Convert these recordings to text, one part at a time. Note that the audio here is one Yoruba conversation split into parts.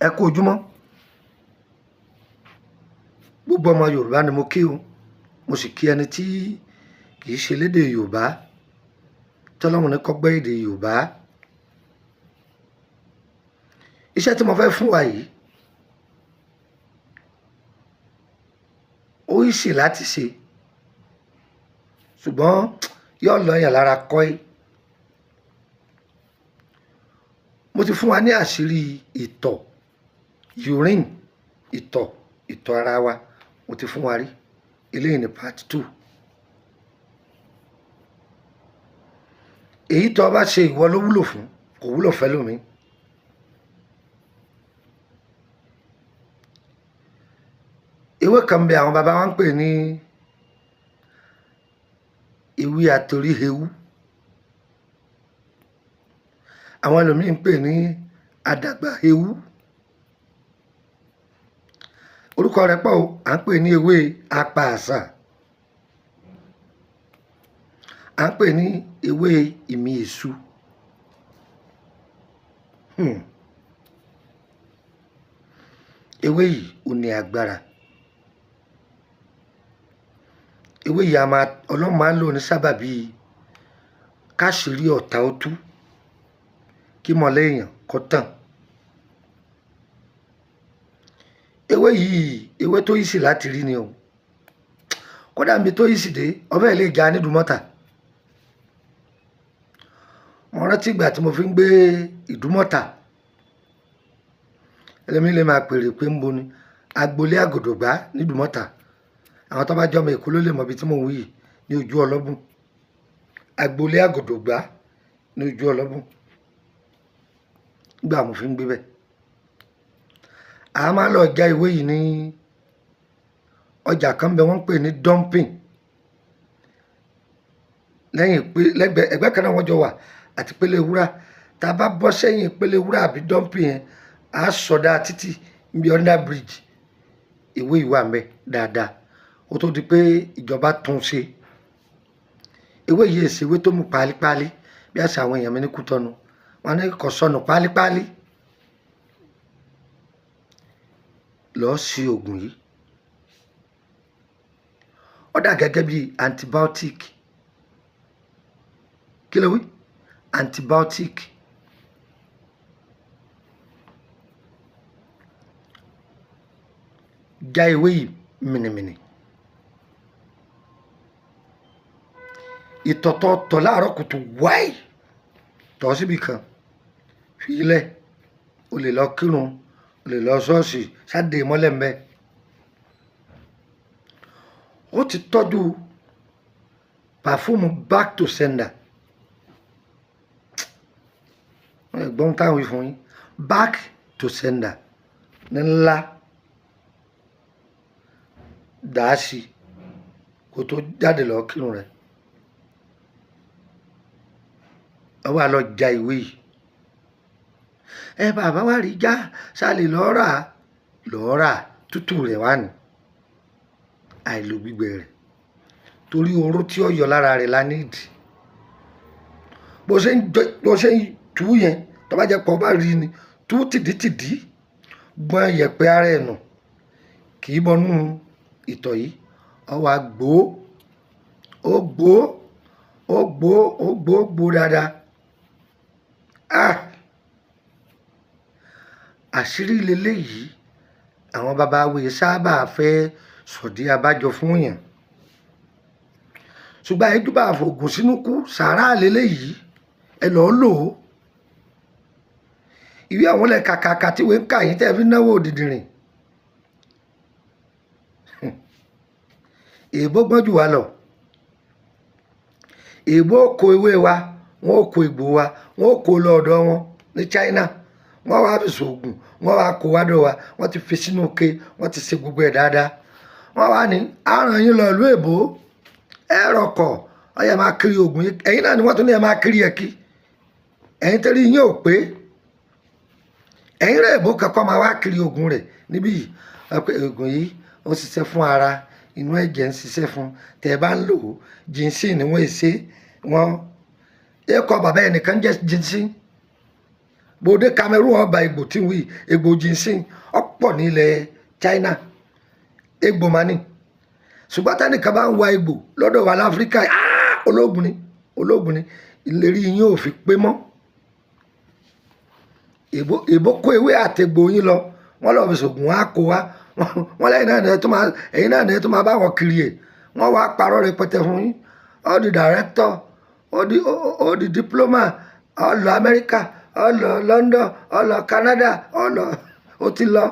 Ẹ kú ojúmọ́. Gbogbo ọmọ Yorùbá ni mo kí o. Mo sì kí ẹni tí kì í ṣe lédè Yorùbá, tọ́lọ́run ní kó gbọ́ èdè Yorùbá. Iṣẹ́ tí mo fẹ́ fún wa yìí, ó easy láti ṣe, ṣùgbọ́n yóò lọ yàn lára kọ́ ẹ. Mo ti fún wa ní àṣírí ìtọ̀, urine, ìtọ̀, ìtọ̀ ara wa. Mo ti fún wa rí. Eléyìí ni part 2. Èyí tó bá ṣe ìwọ ló wúlò fún, kò wúlò fẹ́lòmíì. Ewé kan bẹ àwọn baba wa ń pè ní ewé àtoríhewú. Àwọn ẹlòmíì ń pè ní àdàgbàhewú. Orúkọ rẹ̀ pọ̀ o, à ń pè ní ewé apàṣà. À ń pè ní ewé ìmí èṣù. Ewé yìí ò ní agbára. Ewé yìí a máa, Ọlọ́run máa ń lò ní sábàbí káṣírí ọ̀tá ó tú, kí mọ̀lẹ́ èèyàn kó tàn. Ewé yìí, ewé tó easy láti rí ni o. Kódà níbi tó easy dé, ọbẹ̀ lè já ní Ìdúmọ̀tà. Mo rántí ìgbà tí mo fi ń gbé Ìdúmọ̀tà. Ẹlòmíì lè máa pèrè pé ń bo ni agboolé Àgòdògbá ní Ìdúmọ̀tà. Àwọn tó bá jọmọ Èkó ló lè mọ ibi tí mò ń wí yìí ní ojú Ọlọ́bùn. Agboolé Àgòdògbá ní ojú Ọlọ́bùn. Nígbà mo fi ń gbé bẹ́ẹ̀. A máa lọ já ewé yìí ní ọjà kan bẹ wọ́n ń pè ní dumping. Lẹ́yìn pé lẹ́gbẹ̀ẹ́ ẹgbẹ́ kan náà wọ́n jọ wà àti Pélé Wúrà. Tá a bá bọ́ sẹ́yìn Pélé Wúrà àbí dumping yẹn, a sọdá títì níbi under bridge. Ewé yìí wà ń bẹ dáadáa. Ó tó di pé ìjọba tún un ṣe. Ewé yìí èsì ewé tó mú pálípálí bí àṣà àwọn èèyàn mi ní Kútọ́nù. Wọ́n ní kò sọnù pálípálí. Lọ sí ògùn yìí. Ó dà gẹ́gẹ́ bí antibiotic. Kí ló wí? Antibiotic. Já ewé yìí mìnìmìnì. Ìtọ̀tọ̀ tọ̀ láàárọ̀ kùtù wáì. Tọ̀ síbi kan. Fi ilẹ̀. O lè lọ kírun, o lè lọ ṣọ́ọ̀ṣì, ṣáde mọ́lẹ̀ ń bẹ. Ó ti tọ́jú pàfúùmù back to sender. Ẹ̀gbọ́n táwọn wí fún yín. Back to sender ní ńlá. Dà á sí kó tó jáde lọ kírun rẹ̀. Ó wá lọ ja ìwé yìí. Ẹ bàbá wa rí já, ṣá lè lọ rà, lọ rà tútù rẹ̀ wá ní. Àìlò gbígbẹ rẹ̀. Torí oró tí ó yọ lára rẹ̀ la need. Bó ṣe ń jọ, bó ṣe ń tú yẹn, tó bá jẹ́ pé ọ bá rí ni, tú tìdítìdí, gbọn yẹ̀pẹ̀ ara ẹ̀ nù, kì í bọnú ìtọ̀ yìí. Ó wá gbó, ó gbó, ó gbó, ó gbó, gbó dáadáa. Ah! Àṣírí leléyìí, àwọn baba wa sábà fẹ́ sọ̀dí abájọ fún èèyàn. Ṣùgbọ́n àìjúbà àfògùn sínú kú, sàárà leléyìí, ẹ lọ́ọ́ lò ó. Ìwé àwọn ilẹ̀ kàkàkà tí ìwé ń kà yín tẹ́ fi náwó òdìdìrìn. Èèbó gbọ́n jù wá lọ. Èèbó kó ewé wa, wọ́n ó kó egbò wa, wọ́n ó kó lọ ọ̀dọ̀ wọn ní China. Wọ́n wá fi ṣoògùn, wọ́n wá kó wá dọ̀ wa, wọ́n ti fi sínú ike, wọ́n ti ṣe gbogbo ẹ̀ dáadáa. Wọ́n wá ní, á rán yín lọ ìlú èbó, ẹ rọkọ̀, ó yẹ máa kiri ògùn yín. Ẹ̀yin náà ni wọ́n tún ní ẹ máa kiri ẹ̀ kí. Ẹ̀yin torí yín ò pé. Ẹ̀yin rẹ̀ èbó kankan máa wá kiri ògùn rẹ̀ níbí yìí. Wọ́n pé ògùn yìí ó ń ṣiṣẹ́ fún ara, inú ẹ̀jẹ̀ ń ṣiṣẹ́ fún. Tẹ̀ ẹ bá ń lò ó, ginseng ni wọ́n ṣe. Wọ́n ẹ kọ bàbá ẹnìkan jẹ́ ginseng. Bòde Cameroon ọba egbò tí ń wí egbò ginseng ọ̀pọ̀ nílẹ̀ China, egbò mani. Ṣùgbọ́n tẹ́nìkan bá ń wa egbò lọ́dọ̀ wa láfíríkà, ológun ni, ológun ni. Ìlérí yín ò fi pé mọ́. Èbó kó ewé àtegbò yín lọ, wọ́n lọ fi ṣògùn, wọn á kó wa wọ́n lẹ́yìn náà ní tó máa, ẹ̀yìn náà ní tó máa bá wọn kiri ẹ̀. Wọ́n wá parọ́ rẹpẹtẹ fún yín. Ó di director, ó di diploma, ó lọ Amẹ́ríkà, ó lọ London, ó lọ Canada, ó lọ, ó ti lọ.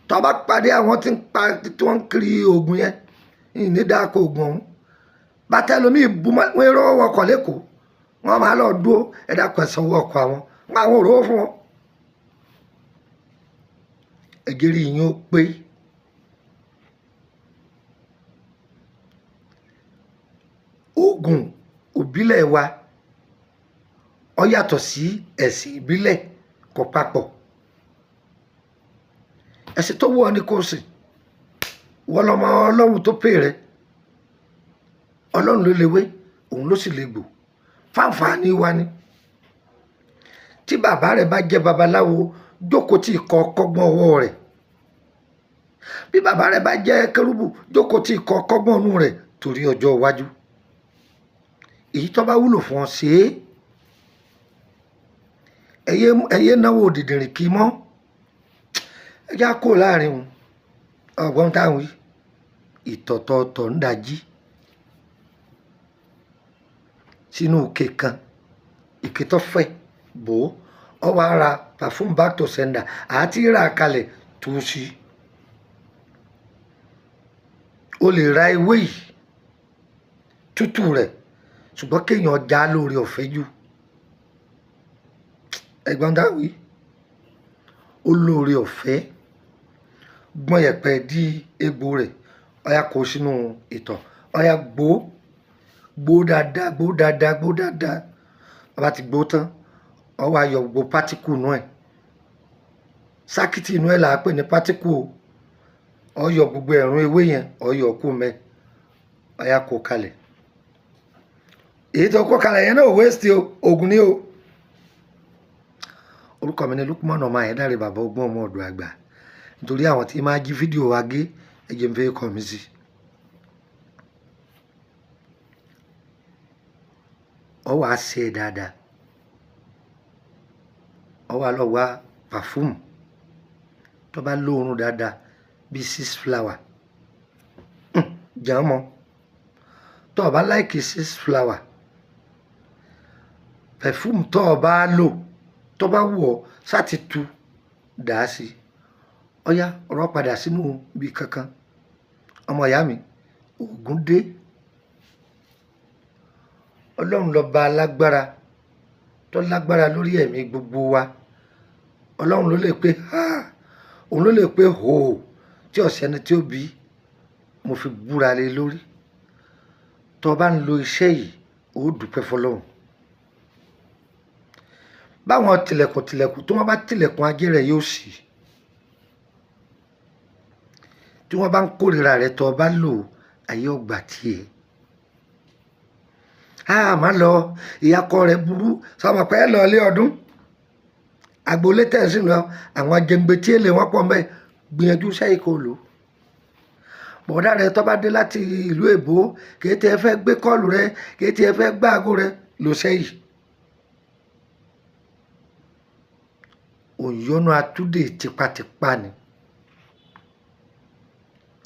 Tó bá pàdé àwọn tí ń pa, tí wọ́n ń kiri oògùn yẹn, ìní dáko oògùn ọ̀hún bàtà ẹlòmíì bu wọn èrò ọkọ̀ lẹ́kọ̀ọ́, wọ́n máa lọ dúró, ẹ̀dá kan sanwó ọkọ̀ àwọn, wọn àwọn òróró fún wọn. Ẹgẹrí yín ó pé. Oògùn òbílẹ̀ wa ó yàtọ̀ sí ẹ̀sìn ìbílẹ̀, kò papọ̀. Ẹ̀sìn tó wù ọ́ ni kò sìn, wọ́n lọ́mọ Ọlọ́run tó pè rẹ. Ọlọ́run ló lewé, òun ló sì lè gbò. Fáǹfààní wa ni. Tí bàbá rẹ bá jẹ́ babaláwo, jókòó tí ikọ̀ kọ́gbọ́n ọwọ́ rẹ̀. Bí bàbá rẹ bá jẹ́ kérúbù, jókòó tí ikọ̀ kọ́gbọ́n ọ̀nù rẹ̀ torí ọjọ́ iwájú. Èyí tó bá wúlò fún ọ ṣe é. Ẹyẹ náwó dìdìrìn kì í mọ́. Ẹ já kó láàrin wọn. Ọgbọ́n táwọn yìí ìtọ̀tọ̀ọ̀tọ̀ ń dají sínú òkè kan, ìké tó fẹ́ bò ó, ọ wá ra perfume back to sender àti rà kalẹ̀ tó sí. O lè ra ewé yìí tútù rẹ̀, ṣùgbọ́n kéèyàn já lórí ọ̀fẹ́ jù. Ẹ̀gbọ́n dáwì ó lóore ọ̀fẹ́ gbọ́n yẹ̀pẹ̀ dí egbò rẹ̀, ọ̀yà kó sínú ìtọ̀, ọ̀yà gbó gbó dáadáa, gbó dáadáa, gbó dáadáa. Bàbá ti gbó tán, ó wá yọ gbogbo pátíkù inú ẹ̀. Sákìtì inú ẹ̀ là á pè ní pátíkù o. Ó yọ gbogbo ẹ̀rún ewé yẹn, ó yọ kú mẹ́, ọ̀yà kó kalẹ̀. Èyí tó kó kalẹ̀ yẹn náà wéṣítì o, ògùn ni o. Orúkọ mi ni Lukman ọmọ Ayédáre, bàbá ọgbọ́n ọmọ ọ̀dọ̀ àgbà. Nítorí àwọn tí máa jí fídíò wa gé, ẹ jẹ́ n fẹ́ kọ́ mi sí. Ọ wàá ṣe é dáadáa, ọ wàá lọ wá pàfúmù tó bá lóorùn dáadáa bíi six flower jàn mọ́. Tó o bá láìkì six flower, pẹ̀fúmù tó o bá lò tó bá wù ọ́ sáti tu dà á sí. Ọ̀yá ọ̀rọ̀ padà sínú ibi kankan. Ọmọ ìyá mi, ògùn dé. Ọlọ́run lọ́ba alágbára tó lágbára lórí ẹ̀mí gbogbo wa. Ọlọ́run ló lè pé ha, òun ló lè pé hò, tí ọ̀sẹ́ni tí ó bí mo fi búra lé lórí. Tó o bá ń lo iṣẹ́ yìí, ó dúpẹ́ fọlọ́run. Báwọn tilẹ̀kùn tilẹ̀kùn tí wọ́n bá tilẹ̀kùn ajé rẹ̀ yóò ṣí. Tí wọ́n bá ń kórìíra rẹ̀, tó o bá lò, ayé ọgbà tiẹ̀. A má lọ, ìyàkọ rẹ̀ burú, sọmọ pé ẹ lọ ilé ọdún. Agboolé tẹ̀sí lọ, àwọn jẹ̀ǹgbẹ̀ tí èlé wọn pọ̀ mẹ́, gbìyànjú sẹ́yìn kò lò. Bọ̀dá rẹ̀ tó bá dé láti ìlú èbó, kìí tí ẹ fẹ́ gbé kọ́ọ̀lù rẹ̀, kìí tí ẹ fẹ́ gbá aago rẹ̀, lò sẹ́yìn. Òyọ́nú atúndè tipátipá ni.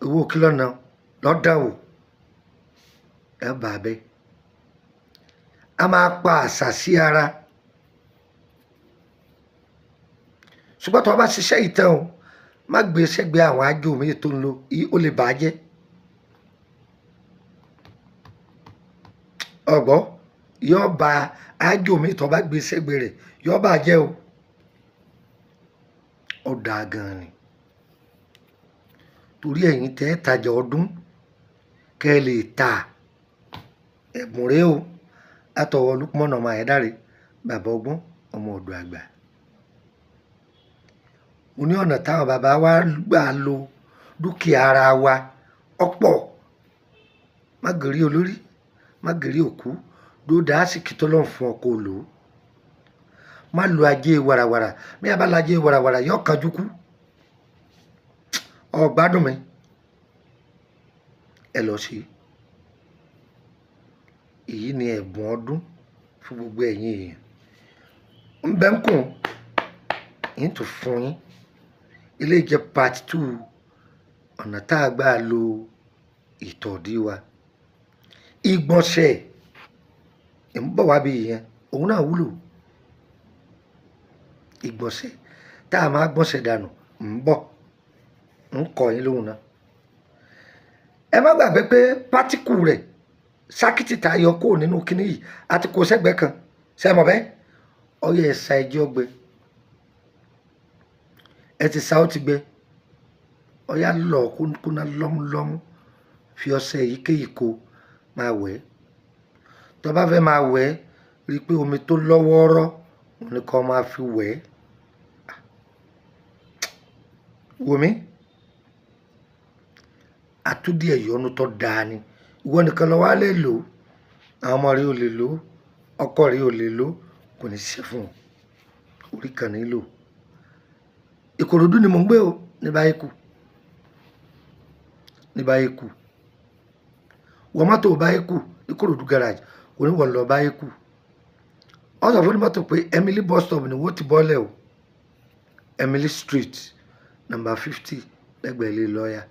Owó kìlọ̀ náà lọ́dà wò, ẹ bà bẹ́. A máa pa àṣà sí ara. Ṣùgbọ́n tó o bá ṣiṣẹ́ ìtàn o, má gbé sẹ́gbẹ̀ẹ́ àwọn àjò mi tó ń lo, ó lè bàá jẹ́. Ọ̀gbọ́n yóò ba àjò mi tó bá gbé sẹ́gbẹ̀ẹ́ rẹ̀, yóò bàá jẹ́ o. Ó dáa gan-an ni. Torí ẹ̀yin tẹ́ ẹ tajà ọdún, kẹ́ ẹ lè ta ẹ̀bùn rẹ o. Látọwọ́ Lukman ọmọ Ayédáre, bàbá ọgbọ́n ọmọ ọ̀dọ̀ àgbà. Mo ní ọ̀nà táwọn bàbá wa gbà lo dúkìá ara wa ọ̀pọ̀. Má gèrí olórí, má gèrí òkú, dó dáa sì kí tọ́lọ́run fún ọ kó lò ó. Má lo ajé wàràwàrà. Bí a bá lo ajé wàràwàrà, yọ kanjú kú. Ọ gbádùn mi. Ẹ lọ sí. Èyí ni ẹ̀bùn ọdún fún gbogbo ẹ̀yin èèyàn. Ń bẹ́ ń kùn, yín tó fún yín. Ilé jẹ́ part 2 ọ̀nà tá a gbà lo ìtọ̀dí wa. Ìgbọ̀nsẹ̀ ń bọ̀ wá bí ìyẹn, òun náà wúlò. Ìgbọ̀nsẹ̀ tá a máa gbọ̀nsẹ̀ dànù ń bọ̀, ń kọ́ yín lóhùn náà. Ẹ má gbàgbé pé pátíkù rẹ̀ sákìtì tá a yọ kúrò nínú kinní yìí àti kò sẹ́gbẹ̀ẹ́ kan. Ṣé ẹ mọ̀ bẹ́ẹ̀? Ọyẹ ẹ̀sà ẹjẹ́ ọgbẹ. Ẹ ti sa ó ti gbẹ. Ọyá lọ kúnná lọ́múlọ́mú, fi ọṣẹ èyíkéyìí kó máa wẹ̀. Tó bá fẹ́ máa wẹ̀, rí i pé omi tó lọ́wọ́ọ́rọ́ òun ni kó máa fi wẹ̀. Wò mí. Àtúndì ẹ̀yọ́nú tó dáa ni. Ìwọ nìkan lọ wá lè lò ó. Àwọn ọmọ rẹ ò lè lò ó. Ọkọ rẹ ò lè lò ó. Kò ní ṣiṣẹ́ fún ọ. Orí kan ní lò. Ìkòròdú ni mò ń gbé o ní báyìí kù. Ní báyìí kù. Wọ mọ́tò báyìí kù ní Ìkòròdú garage. Kò ní wọ́n lọ báyìí kù. Wọ́n sọ fún ní mọ́tò pé Emily bus stop ni wọ́n ti bọ́lẹ̀ o. Emily Street number 50 lẹ́gbẹ̀ẹ́ ilé lọ́yà.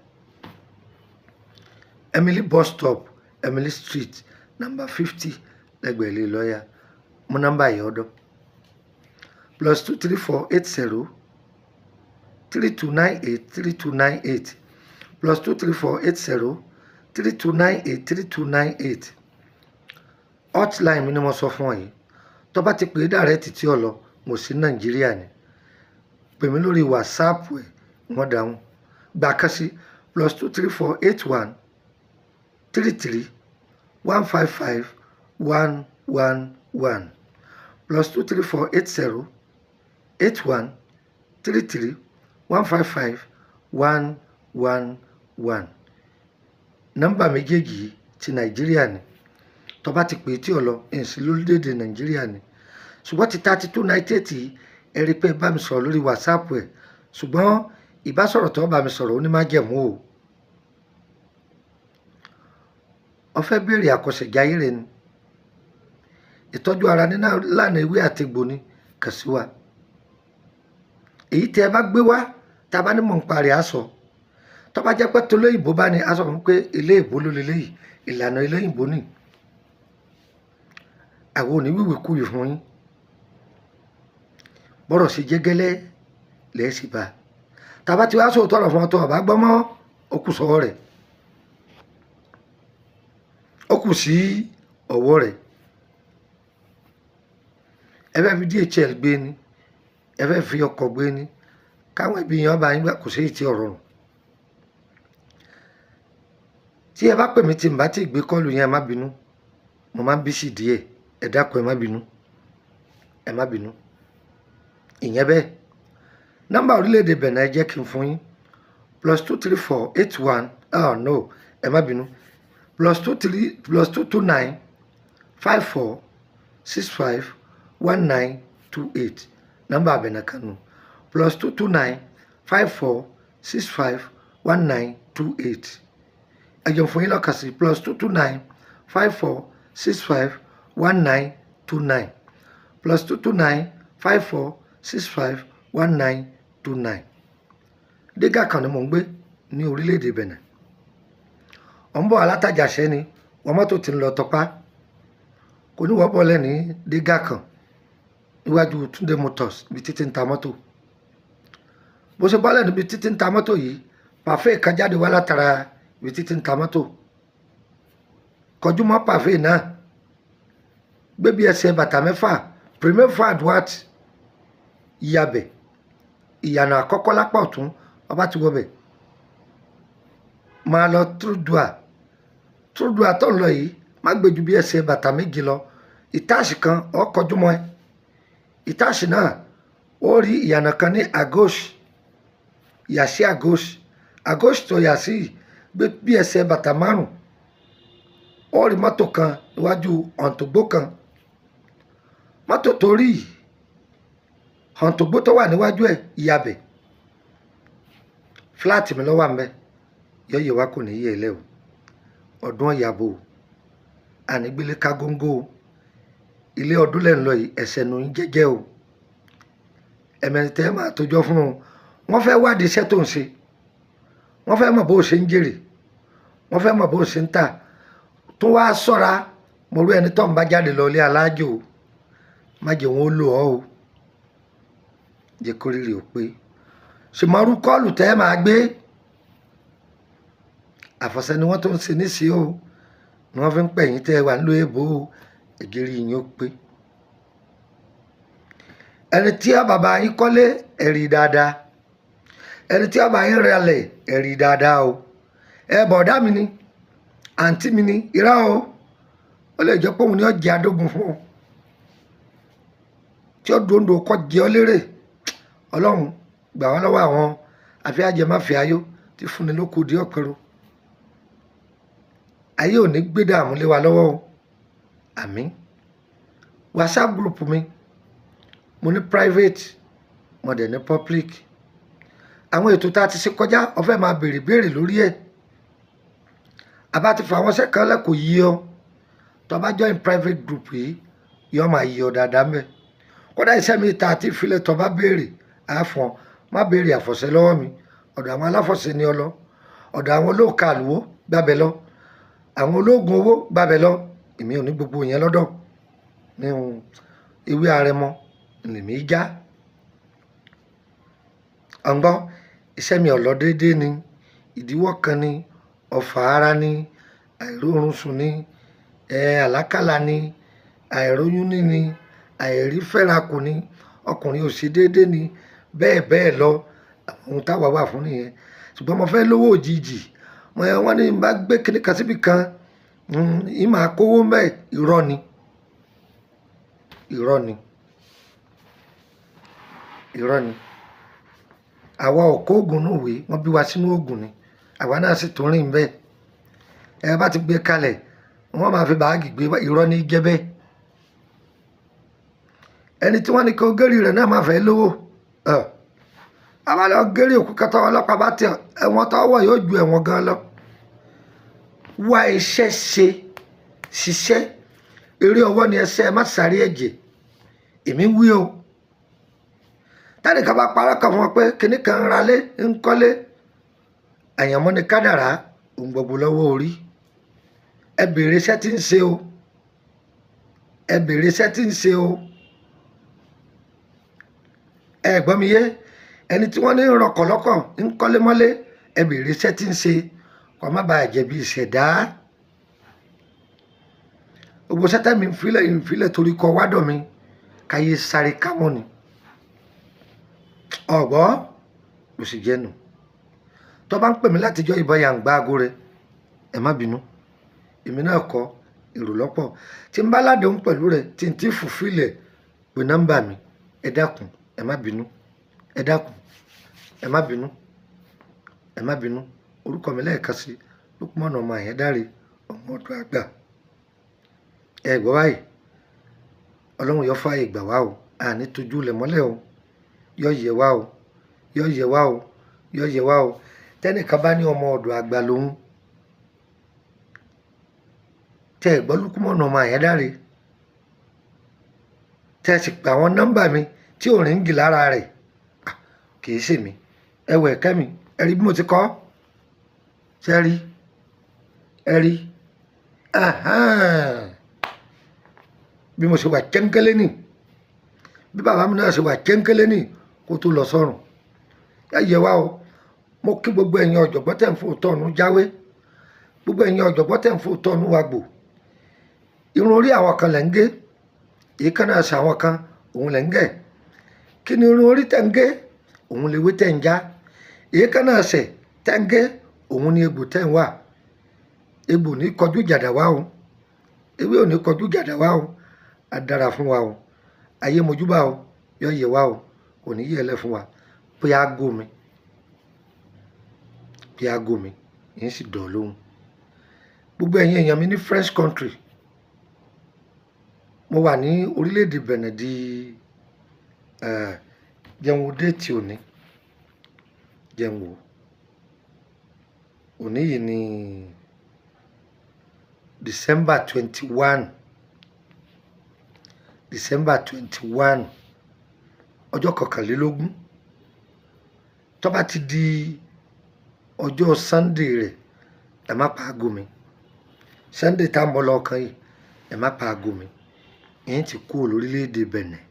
Emily bus stop, Emily Street number 50 lẹ́gbẹ̀ẹ́ ilé lọ́yà. Mú nọ́mbà yìí ọ̀dọ́. +234 80 3298 3298 +234 80 3298 3298. Hotline mi ni mo sọ fún ọ yìí. Tó bá ti pè é direct tí ọ lọ, mo sí Nàìjíríà ni. Pè mí lórí WhatsApp ẹ̀, wọ́n dáhùn. Gbà kan sí +234 81 33 155 111 +234 80 81 33 155 111. Nọ́mbà méjèèjì yìí ti Nàìjíríà ni. Tó bá ti pè é tí ọ lọ, ẹ̀ sí lórílẹ̀‐èdè Nàìjíríà ni. Ṣùgbọ́n ti 3298 yìí, ẹ rí i pé bá mi sọ̀rọ̀ lórí WhatsApp ẹ̀. Ṣùgbọ́n ìbásọ̀rọ̀ tó bá mi sọ̀rọ̀ ó ní májẹ̀mú o. Ó fẹ́ béèrè àkọsẹ̀jayé rẹ ni. Ìtọ́jú ara ní lánàá ewé àti egbò ni kàn sí wa. Èyí tí ẹ bá gbé wá, tá a bá ní mọ̀ ń parí aṣọ. Tó bá jẹ́ pé tolóyìnbó bá ní aṣọ fún pé ilé ìbò ló leléyìí, ìlànà ilé ìbò ni. Àwọn ò ní wíwì kúwì fún yín. Bọ́rọ̀ sí jẹ́gẹ́lẹ́ lẹ́ẹ̀ sì bá. Tá a bá ti wá sóòótọ́ ọ̀rọ̀ fún ọ tó o bá gbọ́ mọ́, ó kù sọ́wọ́ rẹ̀. Ó kù sí ọwọ́ rẹ̀. Ẹ fẹ́ fi DHL gbé ni, ẹ fẹ́ fi ọkọ̀ gbé ni, káwọn ẹbí yẹn bá yín gbà kò sí èyí tí ọ̀rọ̀ rùn. Tí ẹ bá pè mí tí n bá ti gbé kọ́ọ̀lù yẹn, ẹ má bínú. Mo máa ń bí sí díẹ̀. Ẹ dákun, ẹ má bínú. Ẹ má bínú. Ìyẹn bẹ́ẹ̀. Nọ́mbà orílẹ̀-èdè Benin ẹ jẹ́ kí n fún yín. +234 81, oh no, ẹ má bínú. +23 +229 54 65 1928. Nọ́mbà Benin kan nù. +229 54 65 1928. Ẹ jẹ́ n fún yín lọ́kàn sí +229 54 65 1929 +229 54 65 1929. Dégà kan ni mò ń gbé ní orílẹ̀-èdè Benin. Ọ̀ ń bọ̀ alátàjàṣẹ́ ni, wọ́n mọ́tò tí ń lọ tọpá. Kò ní wọ́n bọ́lẹ̀ ní dégà kan níwájú Túndé Motors ibi títí ń ta mọ́tò. Bó ṣe bọ́lẹ̀ níbi títí ń ta mọ́tò yìí, pàfẹ́ kan jáde wá látara ibi títí ń ta mọ́tò. Kọjú mọ́ pàfẹ́ náà. Gbé bí ẹsẹ̀ bàtà mẹ́fà, premier fois à droite, ìyàbẹ̀, ìyànà àkọ́kọ́ lápá ọ̀tún, ọba ti wọ bẹ̀. Máa lọ Trúdùà. Trúdùà tó ń lọ yìí, má gbé ju bí ẹsẹ̀ bàtà méje lọ. Ìtáàsì kan, ó kọjú mọ́ ẹ. Ìtáàsì náà, ó rí ìyànà kan ní à gauche. Yà sí à gauche. À gauche tó yà sí yìí, gbé bí ẹsẹ̀ bàtà márùn-ún. Ó rí mọ́tò kan níwájú ọ̀ǹtògbó kan. Mọ́tò tó rí yìí, Hàntògbó tó wà níwájú ẹ̀ ìyàbẹ̀ fúláàtì mi lọ́wọ́ àmbẹ́ yọ̀yẹ̀ wa kò ní yẹ̀ ẹ́ lẹ́ o. Ọdún ọ̀yàbò o, ànígbélé ká góńgó o, ilé ọdún lẹ́ ń lọ yìí, ẹ̀sẹ̀ nù ń jẹ́jẹ́ o. Ẹ̀mẹ̀rin tẹ́ máa tójọ́ fún un. Wọ́n fẹ́ wádìí iṣẹ́ tó ń ṣe, wọ́n fẹ́ mọ̀ bó o ṣe ń jèrè, wọ́n fẹ́ mọ̀ bó o ṣe ń tà. Tó wá sọ́ra mo rú ẹni tó ń bá jáde lọ ilé alájò o, má jẹ́ wọn ó lò ọ́ o, jẹ́ kó rírì ó pé. Ṣùgbọ́n kọ́ọ̀lù tẹ́ máa gbé àfọ̀ṣẹ ni wọ́n tó ń ṣe níṣìí o, ni wọ́n fi ń pè yín tẹ́ wà nílùú èbó o, ẹ̀gẹ́rì yín ó pé. Ẹni tí ó bàbá yín kọ́lé ẹ̀rí dáadáa, ẹni tí ó bá yín ralẹ̀ ẹ̀rí dáadáa o. Ẹ bọ̀dá mi ni, àǹtí mi ni, irọ́ o, ó lè jẹ́ pé òun ni ó jẹ́ adógun fún ọ tí ó dòńdò kọ́ jẹ́ ọ lérè. Ọlọ́run gbà wá lọ́wọ́ àwọn àfíàjẹmáfíà ayó tí fúnni lóko di ọ̀pẹ̀rọ. Ayé ò ní gbé dààmú lé wa lọ́wọ́ o, àmín. WhatsApp group mi, mo ní private, mo dẹ̀ ní public. Àwọn ètò tá a ti ṣe kọjá, ó fẹ́ máa béèrè béèrè lórí ẹ̀. Àbá ti fà àwọn iṣẹ́ kan lẹ́kọ̀ọ́ yí ọ, tó bá join private group yìí, yọ máa yí ọ dáadáa mẹ́. Kódà iṣẹ́ mi ta àti ìfilẹ̀, tó bá béèrè àfọ̀n, má béèrè àfọ̀ṣẹ lọ́wọ́ mi. Ọ̀dọ̀ àwọn aláfọ̀ṣẹ ni ọ lọ, ọ̀dọ̀ àwọn olóòka àlùwò gbàbẹ̀ lọ, àwọn ológun owó gbàbẹ̀ lọ. Èmi ò ní gbogbo yẹn lọ́dọ̀. Ní ewé arẹmọ lèmi já ọ̀ngbọ́n. Iṣẹ́ mi ọ̀lọ́ déédéé ni, ìdíwọ́ kan ni, ọ̀fà ara ni, àìróorun sùn ni, àlákàlà ni, àìróyún ní ni, àìrífẹ́rakù ni, ọkùnrin ò ṣe déédéé ni, bẹ́ẹ̀ bẹ́ẹ̀ lọ. Àwọn ohun táwa wà fún nìyẹn. Ṣùgbọ́n mo fẹ́ lówó òjijì, wọ́n ní bá gbé kinní kan síbi kan, ì máa kówó mẹ́. Irọ́ ni, irọ́ ni, irọ́ ni. Àwa ò kó oògùn nù wé, wọ́n bí wa sínú oògùn ni, àwa náà sì tún rìn bẹ́ẹ̀. Ẹ bá ti gbé kalẹ̀, wọ́n máa fi báàgì gbé. Irọ́ ní jẹ́ bẹ́ẹ̀. Ẹni tí wọ́n ní kó gẹ́rì rẹ̀ náà máa fẹ́ lówó. Àwa lọ gẹ́rì òkú kẹta, ọlọ́pàá bá tẹ ẹ̀wọ̀n tọ́wọ́ yóò ju ẹ̀wọ̀n gan lọ. Wá iṣẹ́ ṣe, ṣiṣẹ́ eré ọwọ́ ni ẹsẹ̀, ẹ má sáré ẹ̀jẹ̀. Èmi ń wí o, tẹ́nìkan bá parọ́ kan fún wọn pé kinní kan ń ralé ń kọ́lé, àyànmọ́ ni kádàrá, òun gbogbo lọ́wọ́ orí. Ẹ bèrè iṣẹ́ tí ń ṣe o, ẹ bèrè iṣẹ́ tí ń ṣe o. Ẹ gbọ́ mi yé? Ẹni tí wọ́n ní ń rọkọ̀ lọ́kọ̀ ń kọ́lé mọ́lé, ẹ bèrè iṣẹ́ tí ń ṣe, kó má bàa jẹ̀bi ìṣẹ̀dá. Gbogbo sẹ́tẹ̀ mi ń filẹ̀ ń filẹ̀ torí kọ wádọ̀ mi káyé sáré kámọ́ ni ọ̀gbọ́ ló sì jẹ́nu. Tó bá ń pè mí látijọ́ ìbọn yà ń gbá aago rẹ, ẹ má bínú, èmi náà kọ èrò lọ́pọ̀ tí ń bá ládùn pẹ̀lú rẹ tí n ti fùfílẹ̀ pé nọ́mbà mi. Ẹ dákun, ẹ má bínú, ẹ dákun, ẹ má bínú, ẹ má bínú. Orúkọ mi lẹ́ẹ̀kan sí, Lukman ọmọ Àyẹ́dáre, ọmọ ọdún àgbà. Ẹ gbọ́ báyìí, Ọlọ́run yóò fààyè gbà wá o, àní tójú lẹ̀ mọ́lẹ̀ o, yóò yẹ wá o, yóò yẹ wá o, yóò yẹ wá o. Tẹ́nìkan bá ní ọmọ ọ̀dọ̀ àgbà lòun, tẹ́ ẹ gbọ́ Lukman ọmọ Àyẹ́dáre, tẹ́ ẹ sì pè àwọn nọ́mbà mi tí ò ríǹgì lára rẹ̀, kì í ṣèmi. Ẹ wẹ̀ kẹ́mi, ẹ rí bí mo ti kọ́ ṣe rí, ẹ rí bí mo ṣe wà kẹ́ńkẹ́lẹ́ nì, bí bàbá mi náà ṣe wà kẹ́ńkẹ́lẹ́ nì kó tó lọ sọ́run. Ẹ yẹ wá o. Mo kí gbogbo ẹ̀yin ọ̀jọ̀gbọ́n tẹ̀ ń fò tọ̀nù jáwé, gbogbo ẹ̀yin ọ̀jọ̀gbọ́n tẹ̀ ń fò tọ̀nù wa gbò. Irun orí àwọn kan lẹ̀ ń gé, èékánná ẹsẹ̀ àwọn kan òun lẹ̀ ń gẹ̀. Kí ni irun orí tẹ̀ ń gé? Òun lewé tẹ̀ ń já. Èékánná ẹsẹ̀ tẹ̀ ń gé, òun ni egbò tẹ̀ ń wà. Egbò ní kọjú jàdà wá o, ewé ò ní kọjú jàdà wá o. Á dára fún wa o, ayé mojúbà o, yọ yẹ wá o, kò ní yẹ lẹ fún wa. Pé aago mi, pé aago mi yẹn sì dọ̀ lóhùn. Gbogbo ẹ̀yin èèyàn mi ní French country, mo wà ní orílẹ̀-èdè Benin di Jẹun wo date òní, jẹun wo òní yìí ní December 21, December 21, ọjọ́ 21. Tó bá ti di ọjọ́ Sunday rẹ̀, ẹ má pa aago mi. Sunday tá à ń bọ̀ lọ́ọ̀kan yìí, ẹ má pa aago mi. Yín ti kúrò lórílẹ̀‐èdè Benin.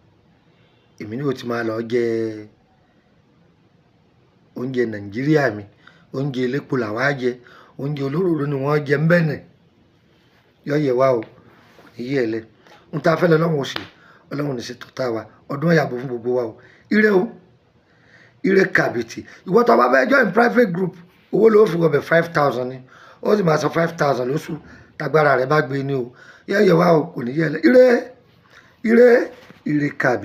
Èmi ní o ti máa lọ jẹ oúnjẹ Nàìjíríà mi. Oúnjẹ elépo làwa jẹ, oúnjẹ olóròrò ni wọ́n jẹ ń Benin. Yọ yẹ wá o, kò ní yẹ ẹ lẹ ń ta fẹ́lẹ́. Ọlọ́run ò sí, Ọlọ́run ní sí tọ́ta wa. Ọdún ọ̀yàbọ̀ fún gbogbo wa o. Ire o, ire kàbìtì. Ìwọ tó bá fẹ́ join private group, owó ló fi wọbẹ̀, 5,000 ni. Ó sì máa san 5,000 lóṣù, tágbára rẹ̀ bá gbé ní o. Yẹ yẹ wá o, kò ní yẹ ẹ lẹ. Ire, ire, ire kàbìtì.